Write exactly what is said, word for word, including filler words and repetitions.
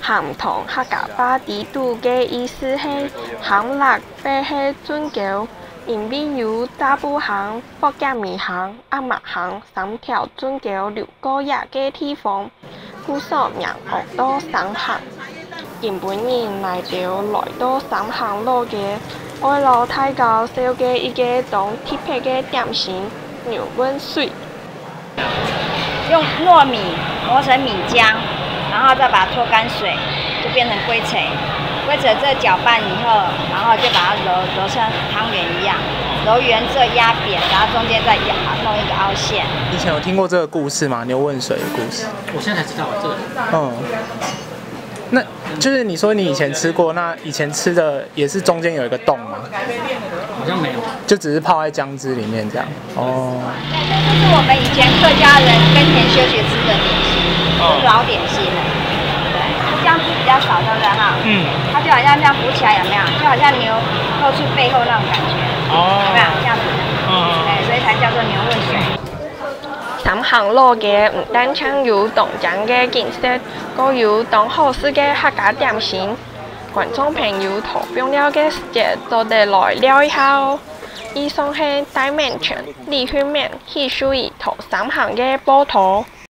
鹹湯客家話裡肚个意思係鹹辣或係俊狗，因為有打拚鹹、博夾米鹹、鴨嫲鹹三條俊狗流過這个地方，故所名安到三鹹。今晡日𠊎兜來到三鹹老街，愛摎大家紹介一个當特別个點心——牛汶水。 用糯米磨成米漿，然後再把它脫乾水，就變成粿粞。粿粞這攪拌以後，然後就把它揉，揉成湯圓一樣，揉圓之後壓扁，然後中間再壓，弄一個凹陷。以前有聽過這個故事嗎？牛汶水的故事？我現在才知道這個。嗯，那就是你說你以前吃過，那以前吃的也是中間有一個洞嗎？好像沒有。就只是泡在漿汁裡面這樣。哦。對，這就是我們以前客家人耕田休息吃的點心，哦。是老點心了。對，它漿汁比較少，對不對哈？嗯。它就好像這樣浮起來，有沒有？就好像牛露出背後那種感覺，哦。有沒有？這樣子。嗯。哎，所以才叫做牛汶水。三鹹老街毋單淨有當靚个景色，還有當好食个客家點心。觀眾朋友到放尞个時節，做得來尞一下哦。以上係戴滿全、李訓勉、許淑怡到三鹹个報導。